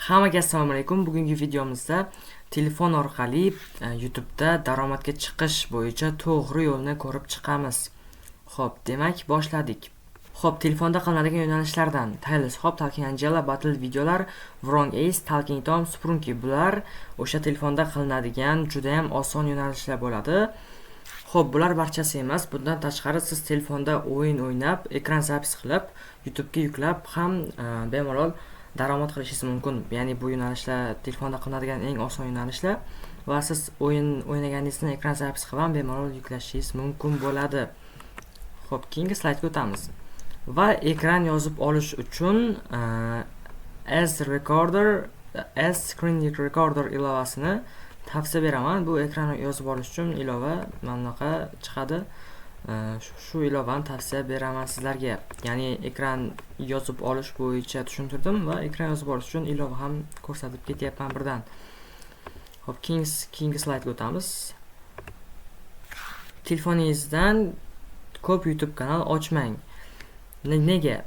Hammaga assalomu alaykum. Bugungi videomizda telefon orqali YouTube'da daromadga chiqish bo'yicha to'g'ri yo'lni ko'rib chiqamiz. Xo'p, demak, boshladik. Xo'p, telefonda qilinadigan yo'nalishlardan Tales Hop, Talking Angela, Battle videolar, Wrong Ace, Talking Tom, Sprunki, bular o'sha telefonda qilinadigan juda ham oson yo'nalishlar bo'ladi. Xo'p, bular barchasi emas. Bundan tashqari siz telefonda o'yin o'ynab, ekran запись qilib, YouTube'ga yuklab ham bemalol daromad qilishingiz mumkin. Ya'ni bu yo'nalishlar telefonda qilinadigan eng oson yo'nalishlar va siz o'yin o'ynaganingizdan ekran запись qilib ham bemalol yuklashingiz mumkin bo'ladi. Xo'p, keyingi slaydga o'tamiz. Va ekran yozib olish uchun S Recorder, S Screen Recorder ilovasini tavsiya beraman. Bu ekran yozib olish uchun ilova, mana bunaqa chiqadi. Shu ilovani tavsiya beraman sizlarga. Ya'ni ekran yozib olish bo'yicha tushuntirdim va ekran yozib olish uchun ilova ham ko'rsatib ketyapman birdan. Xo'p, keyingi slaydga o'tamiz. Telefoningizdan ko'p YouTube kanal ochmang. Nega?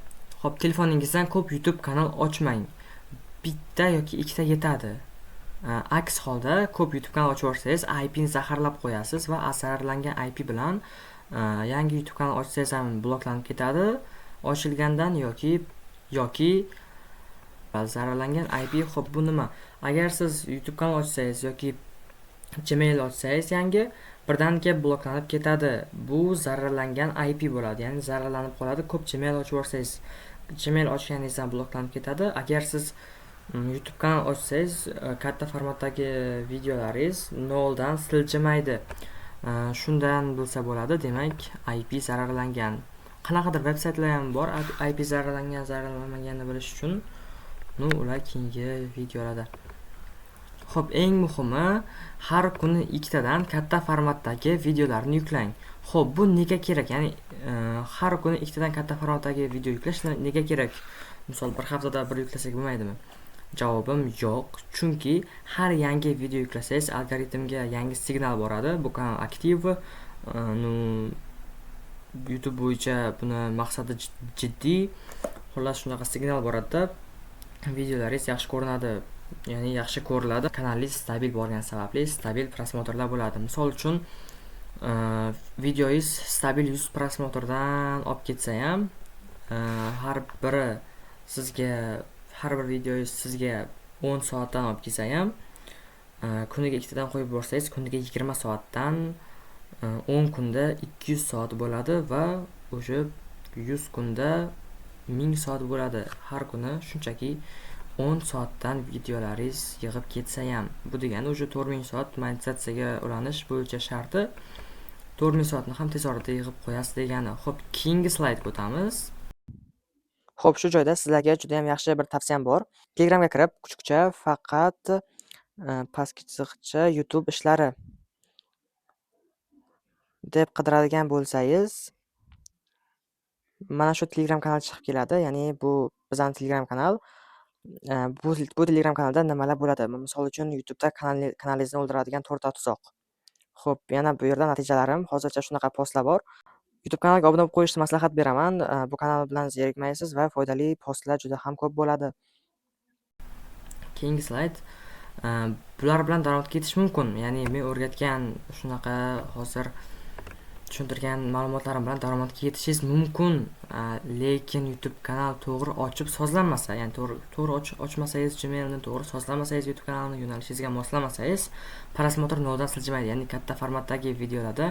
Xo'p, telefoningizdan ko'p YouTube kanal ochmang. Bitta yoki ikkita yetadi. Aks holda ko'p YouTube kanal ochib yuborsangiz, IPni zaharlab qo'yasiz va zararlangan IP bilan yangi YouTube kanal ochsangiz ham bloklanib ketadi ochilgandan yoki zararlangan IP. Xo'p, bu nima? Agar siz YouTube kanal ochsangiz yoki Gmail ochsangiz yangi, birdaniga bloklanib ketadi. Bu zararlangan IP bo'ladi, ya'ni zararlanib qoladi. Ko'p Gmail ochib yuborsangiz, Gmail ochganingizdan bloklanib ketadi. Agar siz YouTube kanal ochsangiz, katta formatdagi videolaringiz noldan siljimaydi. Shundan bilsa bo'ladi, demak, IP zararlangan. Qanaqadir veb-saytlar ham bor IP zararlangan, zararlanmaganini bilish uchun. Ну, ular keyingi videolarda. Xo'p, eng muhimi, har kuni ikkitadan katta formatdagi videolarni yuklang. Xo'p, bu nega kerak? Ya'ni har kuni ikkitadan katta formatdagi video yuklash nega kerak? Misol, bir haftada bir yuklasak bo'lmaydimi? Javobim yo'q. Chunki har yangi video yuklasangiz, algoritmga yangi signal boradi. Bu kanal aktiv. Ну, YouTube bo'yicha buni maqsadi jiddiy. Xullas, shunaqa signal boradida, videolaringiz yaxshi ko'rinadi. Ya'ni yaxshi ko'riladi. Kanalingiz stabil borgani sababli stabil просмотр lar bo'ladi. Misol uchun, videoyingiz stabil 100 просмотр dan olib ketsa ham, har biri sizga, har bir videoyingiz sizga 10 soatdan olib kelsa ham, kuniga ikkitadan qo'yib borsangiz, kuniga 20 soatdan 10 kunda 200 soat bo'ladi va o'sha 100 kunda 1000 soat bo'ladi. Har kuni shunchaki 10 soatdan videolaringiz yig'ib ketsa ham, bu degani уже 4000 soat monetizatsiyaga ulanish bo'yicha sharti, 4000 soatni ham tez orada yig'ib qo'yasiz degani. Xo'p, keyingi slaydga o'tamiz. Xo'p, shu joyda sizlarga juda ham yaxshi bir tavsiyam bor. Telegramga kirib, kuchukcha faqat pastki chiziqcha YouTube ishlari deb qidiradigan bo'lsangiz, mana shu Telegram kanal chiqib keladi. Ya'ni bu bizani Telegram kanal. Bu Telegram kanalda nimalar bo'ladi? Misol uchun, YouTube'da kanalingizni o'ldiradigan to'rtta tuzoq. Xo'p, yana bu yerda natijalarim, hozircha shunaqa postlar bor. YouTube kanaliga obuna bo'lib qo'yishni maslahat beraman. Bu kanal bilan zerikmaysiz va foydali postlar juda ham ko'p bo'ladi. Keyingi slayd. Bular bilan daromadga yetish mumkin. Ya'ni men o'rgatgan, shunaqa hozir tushuntirgan ma'lumotlarim bilan daromadga yetishingiz mumkin. Lekin YouTube kanal to'g'ri ochib sozlanmasa, ya'ni to'g'ri ochmasangiz Gmailni, to'g'ri sozlamasangiz, YouTube kanalini yo'nalishingizga moslamasangiz, просмотр noldan siljimaydi. Ya'ni katta formatdagi videolarda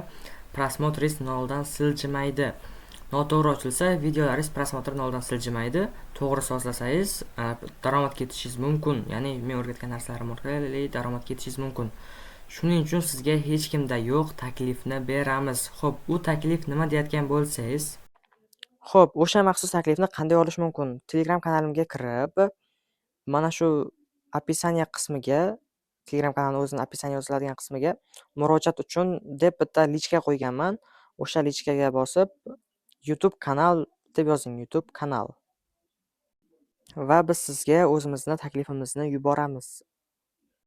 просмотр ingiz noldan siljimaydi. Noto'g'ri ochilsa videolaringiz, просмотр noldan siljimaydi. To'g'ri sozlasangiz, daromadga yetishingiz mumkin. Ya'ni men o'rgatgan narsalarim orqali daromadga yetishingiz mumkin. Shuning uchun sizga hech kimda yo'q taklifni beramiz. Xo'p, u taklif nima deyotgan bo'lsangiz, xo'p, o'sha maxsus taklifni qanday olish mumkin? Telegram kanalimga kirib, mana shu описание qismiga, Telegram kanalini o'zini описание yoziladigan qismiga murojaat uchun deb bitta личка qo'yganman. O'sha личка ga bosib, YouTube kanal deb yozing, YouTube kanal. Va biz sizga o'zimizni taklifimizni yuboramiz.